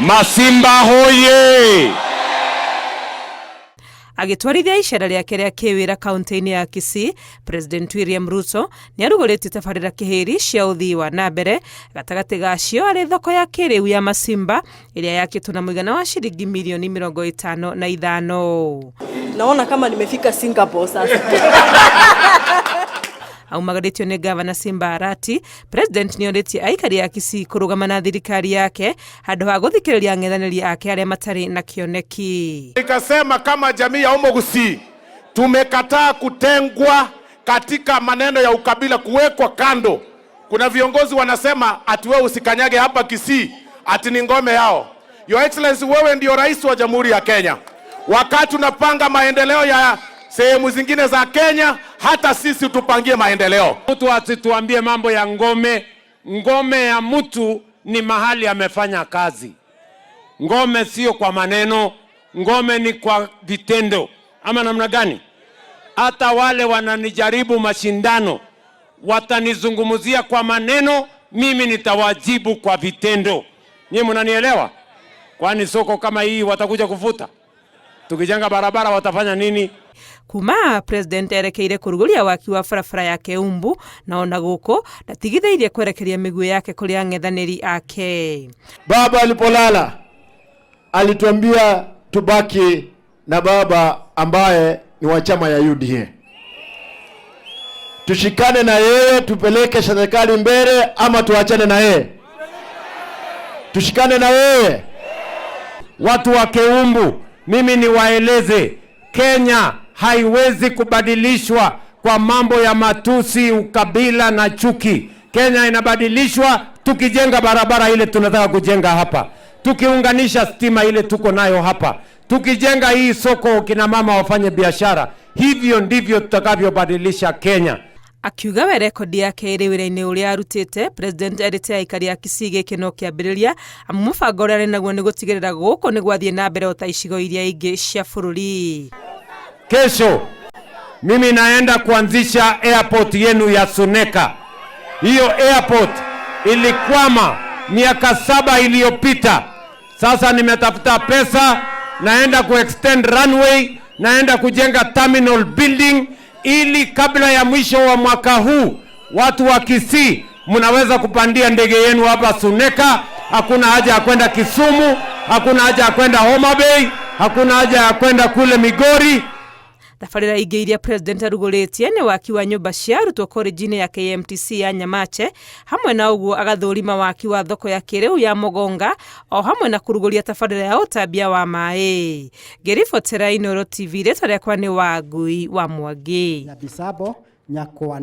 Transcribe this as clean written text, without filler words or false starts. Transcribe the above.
Masimba hoye! Agĩtwarithia icera rĩake rĩa kĩwĩra kaunti-inĩ ya Kisii, President William Ruto nĩ arugũrĩtie tabarĩra kĩhĩri cia ũthii wa na mbere, gatagatĩ gacio arĩ thoko ya kĩrĩu ya Masimba ĩrĩa yakĩtwo na mũigana wa ciringi mirioni 55. Naona kama nimefika Singapore sasa. Aumagarĩtio nĩ Gavana Simba Arati, President nĩ orĩtie aikari a Kisii kũrũgama na thirikari yake handũ ha gũthikĩrĩria ang'ethanĩri ake arĩa matarĩ na kĩoneki. Nikasema kama jamii ya Omogusii tumekataa kutengwa katika maneno ya ukabila, kuwekwa kando. Kuna viongozi wanasema ati wewe usikanyage hapa Kisii, ati ni ngome yao. Your Excellency, wewe ndio rais wa Jamhuri ya Kenya. Wakati unapanga maendeleo ya sehemu zingine za Kenya, hata sisi tupangie maendeleo. Mtu asituambie mambo ya ngome. Ngome ya mtu ni mahali amefanya kazi. Ngome sio kwa maneno, ngome ni kwa vitendo, ama namna gani? Hata wale wananijaribu mashindano watanizungumzia kwa maneno, mimi nitawajibu kwa vitendo. Nyie mnanielewa? Kwani soko kama hii watakuja kufuta? Tukijenga barabara watafanya nini? Kuma President erekeire kũrugũria waki wa barabara ya Keumbu, na ona gũkũ ndatigithĩirie kwerekeria mĩguĩ yake kũrĩ ang'ethanĩri ake. Baba alipolala alituambia tubaki na baba ambaye ni wa chama ya UDA, tushikane na yeye tupeleke serikali mbele, ama tuachane na yeye? Tushikane na yeye. Watu wa Keumbu, mimi niwaeleze, Kenya haiwezi kubadilishwa kwa mambo ya matusi, ukabila na chuki. Kenya inabadilishwa tukijenga barabara ile tunataka kujenga hapa, tukiunganisha stima ile tuko nayo hapa, tukijenga hii soko, kina mama wafanye biashara. Hivyo ndivyo tutakavyobadilisha Kenya. Akiuga we rekondi yake ĩrĩ wĩra-inĩ ũrĩa arutĩte, President erĩte aikari a Kisii gĩkĩ no kĩambĩrĩria, amu mũbango ũrĩa arĩ naguo nĩ gũtigĩrĩra gũkũ nĩ gwathiĩ na mbere o ta icigo iria ingĩ cia bũrũri. Kesho mimi naenda kuanzisha airport yenu ya Suneka. Hiyo airport ilikwama miaka 7 iliyopita. Sasa nimetafuta pesa, naenda kuextend runway, naenda kujenga terminal building ili kabla ya mwisho wa mwaka huu watu wa Kisii mnaweza kupandia ndege yenu hapa Suneka. Hakuna haja ya kwenda Kisumu, hakuna haja ya kwenda Homa Bay, hakuna haja ya kwenda kule Migori. Tabarĩra ingĩ iria President arugũrĩtie nĩ waki wa nyũmba cia arutwo korenji-inĩ ya KMTC ya Nyamache, hamwe na ũguo agathũrima waki wa thoko ya kĩrĩu ya Mũgonga, o hamwe na kũrugũria tabarĩra ya ũtambia wa maĩ. Ngĩribotera Inooro TV, rĩtwa rĩakwa nĩ Wangui wa Mwangi. Nyabisabo Nyakwa.